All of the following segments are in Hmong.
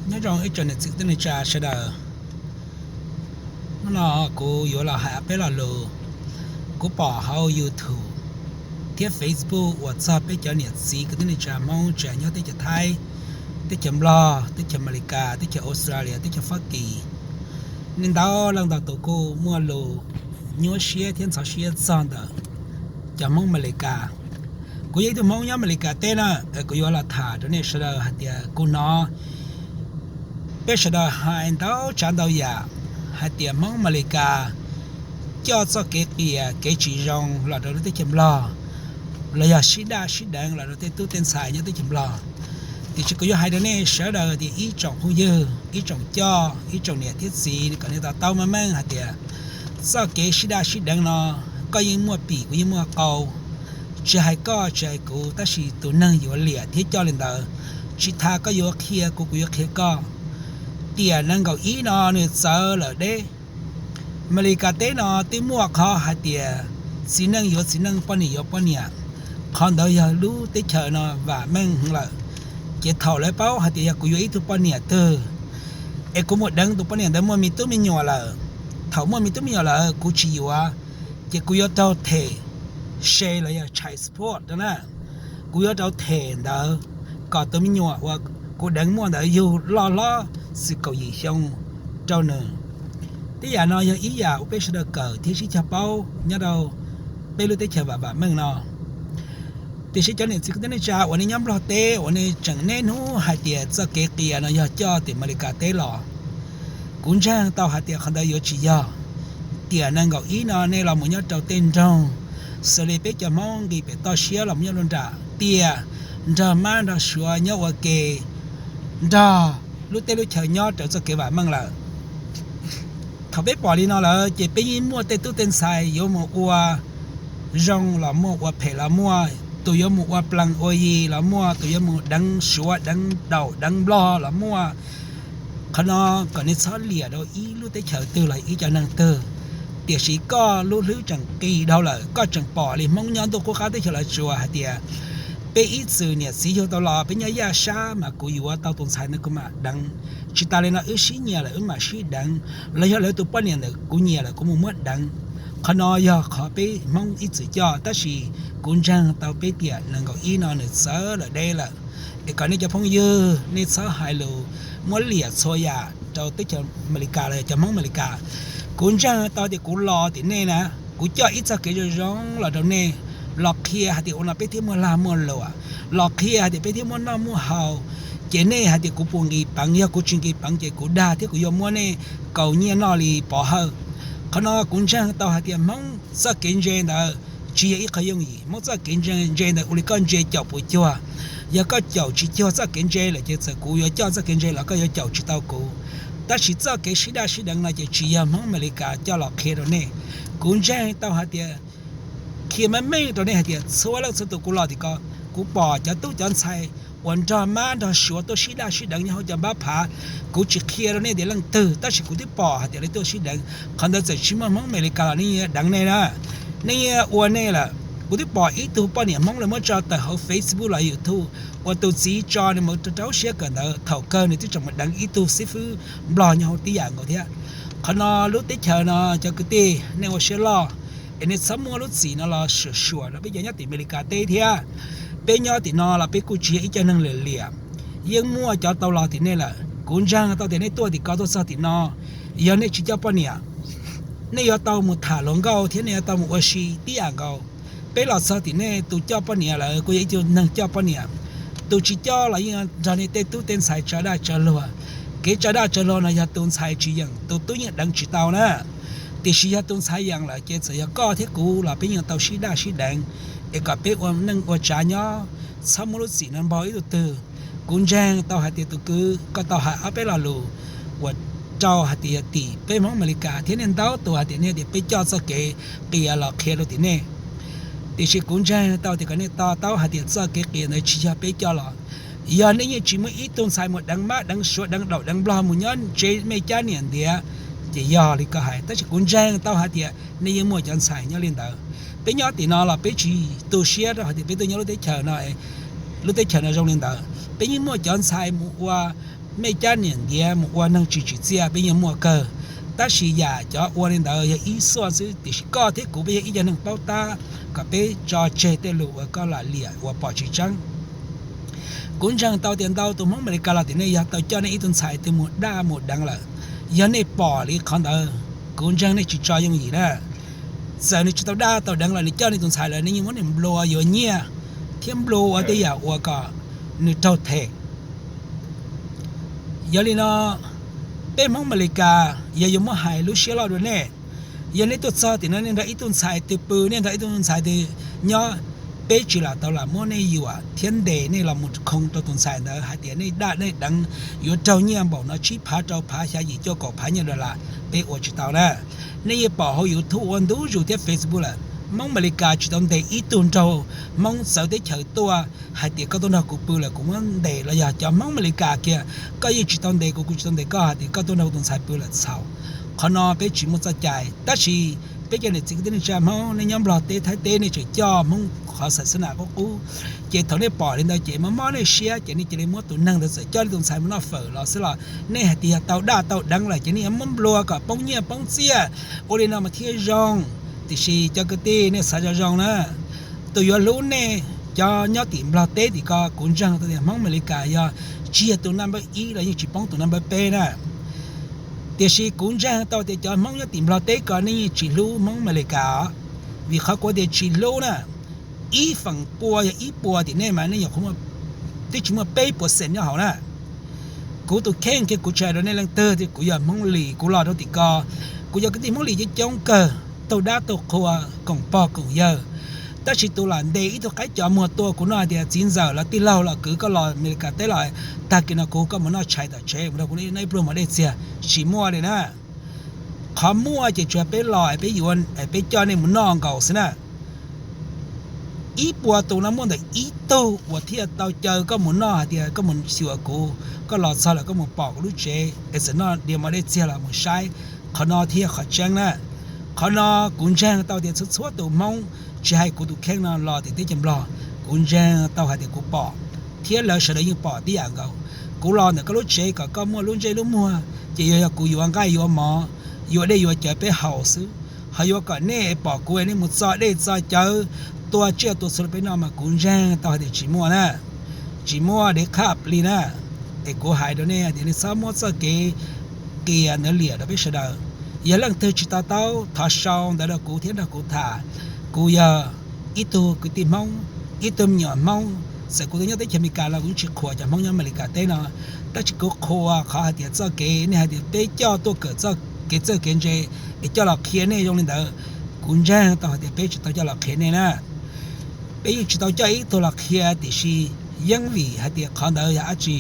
Nyob zoo ib tsoom niam txiv kwv tij neej tsa sawv daws. Hnub no kuv yuav los hais ob peb lo lus kuv pom hauv YouTube thiab Facebook uas txog peb cov niam txiv kwv tij neej tsa Hmoob tseem nyob teb chaws Thaib, teb chaws Nplog, teb chaws Amelikas, teb chaws Australia, teb chaws Fab Kis. Nej ntau leej ntau tus kuj muaj lus nyuaj siab thiab ntxhov siab txog ntawm cov Hmoob Amelikas. Kuv yog ib tug Hmoob nyob Amelikas teb na, kuv yuav los tham rau nej sawv daws hais tias kuv hnov peb sawv daws hais ntau tsav ntau yam hais tias Hmoob Amelikas coj txoj kev qias kev tsis zoo los rau lub teb chaws Nplog, los yog sib daj sib deev los rau tej tub tej ntxhais nyob teb chaws Nplog. Tiam sis kuv yuav hais rau nej sawv daws tias ib tsoom phooj ywg, ib tsoom coj, ib tsoom niam thiab txiv, kom nej to taub meej meej hais tias txoj kev sib daj sib deev no koj yeej muaj pim kuv yeej muaj qau. Tsis hais koj tsis hais kuv tab sis tus neeg yuav liam thiab coj li ntawd. Tsis tas koj yuav qhia kuv, kuv yuav qhia koj. Tiam nees nkaum ib no nws txawv lawm deb. Amelikas teb no twb muaj qhov hais tias txiv neej yuav txiv neej, poj niam yuav poj niam. Qhov ntawd yog lub teb chaws no vam meej heev lawm. Ces thaum lawv paub hais tias yog kuv yuav ib tug poj niam twg es kuv mus deev tus poj niam ntawd muaj me tub me nyuam lawm, thaum muaj me tub me nyuam lawm kuv tsis yuav, ces kuv yuav raug them se los yog child support na. Kuv yuav raug them ntawd kom tus me nyuam uas kuv deev muaj ntawd yug loj hlob txwm kaum yim xyoo rau nws. Tej yam no yog ib yam uas peb sawv daws kawm thiab sib cog paub nyob rau peb lub teb chaws vam vam meej no. Tiam sis cov niam txiv kwv tij neej tsa uas nej nyob Nplog teb uas nej tseem niaj hnub hais tias txoj kev qias no yog coj tim Amelikas teb los, kuv ntseeg tau hais tias qhov ntawd yuav tsis yog. Tiam nees nkaum ib no nej los mus nyob rau tej nroog, xws li peb cov Hmoob nqis pem toj siab los mus nyob rau nram tiaj, nrog mab nrog suav nyob ua ke, nrog lub teb lub chaw nyob raws txoj kev vam meej lawm. Thaum peb pom li no lawm ces peb yeej muaj tej tub tej ntxhais yuav mus ua zoo los muaj, ua phem los muaj, tus yuav mus ua plees ua yi los muaj, tus yuav mus deev suav deev daum deev nplog los muaj. Qhov no kom nej txhob liam rau ib lub teb chaws twg los ib cov neeg twg. Tiam sis koj lub hlwb tseem qis dhau lawm, koj tseem pom li Hmoob nyob ntuj qub qab teb chaws Los Tsuas hais tias peb ib txwm niam txiv yug tau los peb nyob yaj sab mas kuv yuav tau tus ntxhais ntawd kuv mam deev. Tsis tas li no wb sib nyiam lawm wb mam sib deev, los yog lawv tus poj niam ntawd kuv nyiam lawm kuv mus muab deev. Qhov no yog qhov peb Hmoob ib txwm coj, tab sis kuv ntseeg tau peb tiam nees nkaum ib no nws txawv lawm deb lawm. Es kom nej cov phooj ywg nej txhob hais lus muab liam txhua yam rau teb chaws Amelikas los yog cov Hmoob Amelikas. Kuv ntseeg tau tias kuv los tim nej na, kuv coj ib txoj kev zoo zoo los rau nej, los qhia hais tias ua no peb thiaj muaj lag muaj luam, los qhia hais tias peb thiaj muaj noj muaj haus. Ces nej hais tias kuv puas nqis peev, yog kuv tsis nqis peev ces kuv dag thiab kuv yuav muab nej kaus nyiaj noj li pov hawj. Qhov no kuv ntseeg tau hais tias Hmoob txoj kev ntse ntawd tsis yog ib qho yooj yim. Hmoob txoj kev ntse ntawd ua li koj ntse caum puas cuag. Yog koj caum tsis cuag txoj kev ntse lawm ces txawm kuv yuav coj txoj kev ntse los koj yuav caum tsis tau kuv. Tab sis txoj kev sib daj sib deev no ces tsis yog Hmoob Amelikas coj los qhia rau nej. Kuv ntseeg tau hais tias, qhia meej meej rau nej hais tias txhua leej txhua tus kuv los tim ko, kuv pom cov tub cov ntxhais uas nrog mab nrog suav tuaj sib daj sib deev nyob hauv cov npab phav. Kuv tsis qhia rau nej tias leej twg, tab sis kuv twb pom hais tias lawv tuaj sib deev. Qhov ntawd txawm tsis muaj Hmoob Amelikas los nej yeej deev nej na, nej yeej ua nej lawm. Kuv twb pom ib tug poj niam Hmoob lawv muab tso tawm hauv Facebook los YouTube uas tus txiv tso nws mus rau rau siab kawm ntawv, thaum kawg nws twb tseem mus deev ib tug xib fwb Nplog nyob hauv tib yam nkaus thiab. Qhov no lub teb chaws no cov kwv tij nej ua siab loj, es nej txhob muab lub txim no los suam suam rau peb cov nyob tim Amelikas teb thiab. Peb nyob tim no los peb kuj tsis yog ib co neeg liam liam, yeej muaj cov tau los tim nej lawm. Kuv ntseeg tau tias nej tuaj tim ko tuaj txog tim no, yog nej tsis coj poj niam, nej yuav tau mus tham hluas nkauj thiab nej yuav tau mus ua si tib yam nkaus. Peb los txog tim nej tus coj poj niam lawm kuj yog ib tug neeg coj poj niam, tus tsis coj los yeej nrog nej tej tub tej ntxhais tso daj tso luag. Kev tso daj tso luag no yog tus ntxhais tsis yeem tus tub yeej deev tsis tau na. Tiam sis yog tus ntxhais yeem lawm ces txawm yog koj thiab kuv los peb yeej tau sib daj sib deev, es kom peb ua neej ua tsav nyob, txhob muab lub txim no npog ib tug twg. Kuv ntseeg tau hais tias tus kwv koj tau hais ob peb lo lus uas rau hais tias yog tim peb Hmoob Amelikas thiab nej ntau tus hais tias nej tias peb coj txoj kev qias los qhia rau tim nej. Tiam sis kuv ntseeg tau tias kom nej to taub hais tias txoj kev qias ntawd tsis yog peb coj los. Yog nej yeej tsis muaj ib tug ntxhais mus deev mab deev suav deev daum deev nplog mus nyob tsev me cab niam ntiav, ces yog li koj hais, tab sis kuv ntseeg tau hais tias nej yeej muaj cov ntxhais nyob li ntawd. Peb nyob tim no los peb tsis tu siab rau hais tias peb tuaj nyob lub teb chaws no, lub teb chaws no zoo li ntawd. Peb yeej muaj cov ntxhais mus ua mej cab niam ntiav mus ua neeg tsis tsim txiaj peb yeej muaj kawg. Tab sis yam cov ua li ntawd yog ib xuaj xwb, tiam sis koj thiab kuv peb yog ib cov neeg paub tab, kom peb tso tseg tej lus uas koj lam liam uas pom tsis tseeb. Kuv ntseeg tau tias ntau tus Hmoob Amelikas los tim nej yog tau coj nej ib tug ntxhais twg mus daj mus deev lawm. Yog nej pom li qhov ntawd, kuv ntseeg nej tsis tso yooj yim na. Txawm nws tsis tau daj tau deev los nws coj nws tus ntxhais lawm, nej yeej muab nws nplua yuav nyiaj thiab nplua ua tej yam uas kom nws raug them. Yog li no, peb Hmoob Amelikas yog yuav muab hais lub siab loj dua nej. Yog nej tuaj txog tim no nej nrog ib tug ntxhais twg pw, nej nrog ib tug ntxhais twg nyob, peb tsis lam tau lam muab nej yuam thiab ntes nej los mus khoo rau tus ntxhais ntawd hais tias nej daj nej deev yuav raug nyiaj npaum no tsib phav rau phav xya yim cuaj kaum phav nyiaj dollar, peb ua tsis tau na. Nej yeej pom hauv YouTube ua ntu zus thiab Facebook lawm, Hmoob Amelikas tsis tau ntes ib tug nraug Hmoob txawv teb chaws tuaj hais tias koj tuaj nrog kuv pw lawm kuv muab ntes los yog cov Hmoob Amelikas kiag, koj yeej tsis tau ntes kuv, kuv tsis tau ntes koj hais tias koj tuaj nrog kuv tus ntxhais pw lawm txhaum. Qhov no peb tsis muaj txoj cai, tab sis peb cov niam txiv kwv tij neej tsa Hmoob, nej nyob Nplog teb Thaib teb nej tseem coj Hmoob qhov xav xab nas qub qub, ces thaum nej pom li ntawd ces mob mob nej siab ces nej cia li muab tus neeg ntawd txawm coj li tus ntxhais mus noj fawm los xwb los nej hais tias yog tau daj tau deev lawm ces nej yuav muab nplua kom poob nyiaj poob txiaj. Ua li no mas thiaj zoo. Tiam sis cov kwv tij nej xav zoo zoo na, tus yuav hlub nej cov nyob tim Nplog teb tim ko, kuv ntseeg tau tias Hmoob Amelikas yog tsis yog tus naj npawb ib los yeej tsis poob tus naj npawb peb na. Tiam sis kuv ntseeg tau tias cov Hmoob nyob tim Nplog teb ko nej yeej tsis hlub Hmoob Amelikas os, vim qhov kuv tias tsis hlub na, ib feem pua yog ib puas tim nej mas nej nyuam qhuav twb tsis muaj peb puas xees nyob hauv na. Kuv tus kheej kiag kuv tsis hais rau nej leej twg tias kuv yog Hmoob Lis, kuv los rau tim ko, kuv cov kwv tij Hmoob Lis coob coob kawg, taug dab taug qhua, koom pog koom yawg. Tab sis tus lam ntes ib tug qaib cov muag tua kuv no hais tias txiv ntxawm los tij laug los kwv koj los Amelikas teb los, tag kis no kuv hu koj mus noj tshais tom tsev mus nrog kuv noj ib pluag mov dej txiag, tsis muaj li na. Qhov muaj ces tsuas peb los peb yuav, peb coj nej mus noj nkaus xwb na. Ib puas tus no muaj ntawm ib tug uas thiaj tau caw koj mus noj hais tias koj mus xyuas kuv, koj los txog lawm koj mus pom kuv lub tsev es txawm noj diav mov dej txiag los mus saib, qhov no thiaj yog qhov tseeb na. Qhov no kuv ntseeg tau tias txhua txhua tus Hmoob, tsis hais kuv tus kheej no los tim teb chaws Nplog, kuv ntseeg tau hais tias kuv pom, thiab lawv sawv daws yeej pom tib yam nkaus. Kuv los ntawm koj lub tsev kom koj muaj lub ntsej lub muag ces yuav yog kuv yuav nqaij yuav mov, yuav dej yuav cawv peb haus xwb. Ho yuav kom nej pom kuv nej mus txo dej txo cawv, tua tsiaj tua txhu rau peb noj mas kuv ntseeg tau hais tias tsis muaj na, tsis muaj dev qhab li na. Es kuv hais rau nej tias nej txhob muab txoj kev qias ntawd liam rau peb sawv daws. Yog leej twg tsis to taub thov sau ntawv rau kuv thiab nrog kuv tham. Kuv yog ib tug kwv tij Hmoob, ib tug me nyuam Hmoob, txawm kuv twb nyob teb chaws Amelikas los kuv yeej tsis qhuas cov Hmoob nyob Amelikas teb no, tab sis kuv qhuas qhov hais tias txoj kev nej hais tias peb coj tuaj kawm txoj kev txawj kev ntse es coj los qhia nej zoo li ntawd, kuv ntseeg tau hais tias peb tsis tau coj los qhia nej na. Peb yeej tsis tau coj ib tug los qhia, tiam sis yeej vim hais tias qhov ntawd yog dab tsi,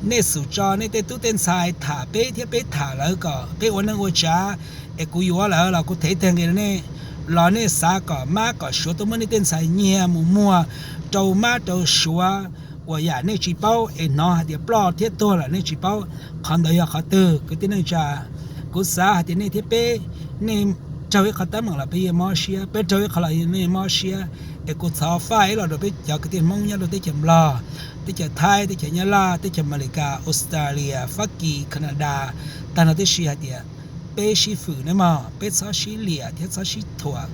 nej xum tso nej tej tub tej ntxhais tham peb thiab peb tham lawv kom peb ua neej ua tsav, es kuv yuav lawm los kuv them tag nqi rau nej, los nej xav kom mab kom suav tuaj muab nej tej ntxhais nyiag mus muag rau mab rau suav uas yam nej tsis paub es hnov hais tias ploj thiab tuag lawm nej tsis paub. Qhov ntawd yog qhov twg kwv tij neej tsa? Kuv xav hais tias nej thiab peb, nej raug ib qhov teeb meem los peb yeej mob siab, peb raug ib qhov los nej mob siab. Es kuv thov faj ib los rau peb cov kwv tij Hmoob nyob rau teb chaws Nplog, teb chaws Thaib, teb chaws Nyab Laj, teb chaws Amelikas, Australia, Fab Kis, Canada, tag nrho tib si hais tias peb sib fwm nawb mog, peb txhob sib liam thiab txhob sib thuam.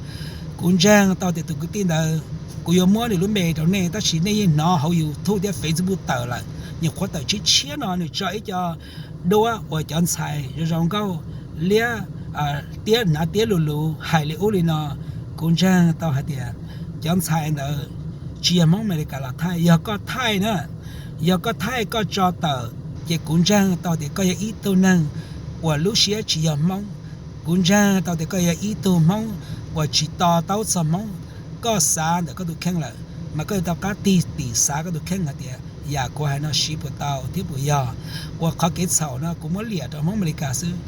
Kuv ntseeg tau tias tus kwv tij ntawd, kuv yuav muab nws lub npe rau nej, tab sis nej yeej hnov hauv YouTube thiab Facebook tawm lawm, nyuam qhuav tawm tshiab tshiab no nws tso ib co duab uas cov ntxhais zoo zoo nkauj liab tiab hnav tiab lus lus hais li ub li no. Kuv ntseeg tau hais tias cov ntxhais ntawd tsis yog Hmoob Amelikas los thaij, yog koj thaij na, yog koj thaij koj tso tawm, ces kuv ntseeg tau tias koj yog ib tug neeg uas lub siab tsis yog Hmoob. Kuv ntseeg tau tias koj yog ib tug Hmoob uas tsis to taub txog Hmoob. Koj xav ntawm koj tus kheej lawm, mas koj yuav tau qab tig tim xav koj tus kheej hais tias yam kuv hais no siv puas tau thiab puas yog. Uas qhov kev txhaum no kuv muab liam rau Hmoob Amelikas xwb.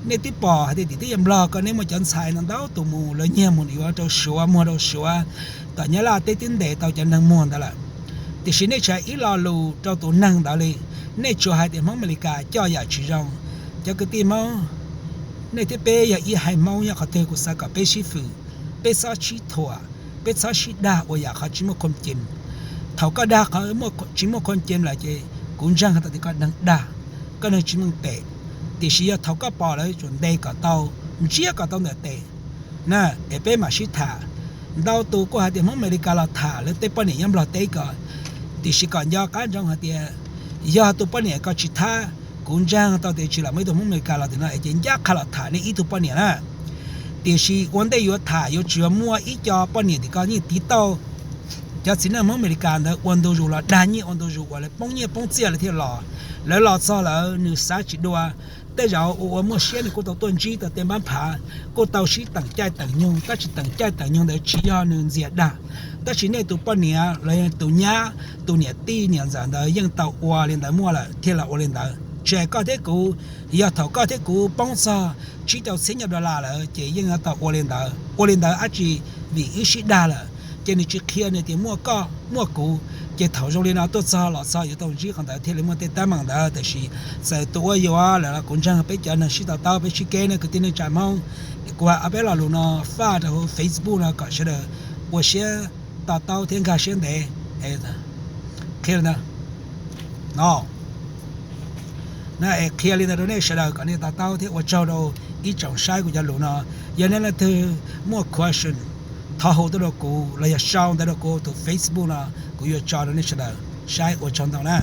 Nej twb pom hais tias tim teb chaws Nplog ko nej muaj cov ntxhais no ntau tus mus lawv nyiag mus yuav rau Suav, muag rau Suav, tom Nyab Laj teb twb ntes tau cov neeg muag ntawd lawm. Tiam sis nej tsis hais ib lo lus rau tus neeg ntawd li, nej tsuas hais tias Hmoob Amelikas coj yam tsis zoo. Cov kwv tij Hmoob, nej thiab peb yog ib haiv Hmoob nyob qhov twg kuv xav kom peb sib fwm, peb txhob sib thuam, peb txhob sib dag ua yam qhov tsis muaj khom cem. Thaum koj dag qhov tsis muaj khom cem lawm ces kuv ntseeg tau tias koj neeg dag. koj neeg tsis meej pem. Tiam sis yog thaum koj pom lawv tsuas ntes kom tau, ntsiab kom tau ntawm tes na, es peb mam sib tham. Ntau tus kuj hais tias Hmoob Amelikas los tham lawv tej poj niam nyob Nplog teb ko, tiam sis kom nco qab ntsoov hais tias yog tus poj niam ko tsis thab, kuv ntseeg tau tias tsis los muaj ib tug Hmoob Amelikas los tim no es ces ncaj qha los tham nej ib tug poj niam na. Tiam sis ua ntej yuav tham yuav tsis yuav muaj ib co poj niam tim ko yeej tiv tauj cov txiv neej Hmoob Amelikas ntawd ua ntu zus los dag nyiaj ua ntu zus uas lawv poob nyiaj poob txiaj lawv thiaj los. Lawv los txog lawm nws xav tsis dua, tej zaum ua ua muaj siab nws kuj tau tuaj ntsib tau tej npab phav, kuj tau sib teem caij teem nyoog, tab sis teem caij teem nyoog ntawd tsis yog nws ntxias dag. Tab sis nej tus poj niam los yog tus nyab, tus niam tij niam ntxawm ntawd yeej tau ua li ntawd muaj lawm thiaj los ua li ntawd. Tsis hais koj thiab kuv, yog thaum koj thiab kuv poob txog tsib caug txhiab nyob dollar lawm ces yeej yuav tau ua li ntawd. Ua li ntawd dab tsi? Vim wb sib dag lawm ces nws tsis qhia nws tias muaj koj muaj kuv. Ces thaum zoo li no tuaj txog los txog yuav tau ntsib qhov ntawd thiaj li muaj tej teeb meem ntawd. Tiam sis txawm tus ua yuav lawm los kuv ntseeg peb cov neeg sib to taub peb sib keb ne kwv tij neej tsa Hmoob. Kuv hais ob peb lo lus no faj rau hauv Facebook no kom sawv daws ua siab to taub thiab nkag siab ntev. Qhia li ntawd no, na es qhia li ntawd rau nej sawv daws kom nej to taub thiab ua tsaug rau ib tsoom saib kuv cov lus no. Yog nej leej twg muaj question thov hu tuaj rau kuv los yog sau ntawv rau kuv tus Facebook no, kuv yuav tso rau nej sawv daws saib. Ua tsaug ntau na.